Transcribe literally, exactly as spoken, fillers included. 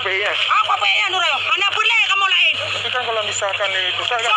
Apa ya? Apa ya, Nurul? Hana boleh kamu lain. Tapi kan kalau misalkan itu, saya kan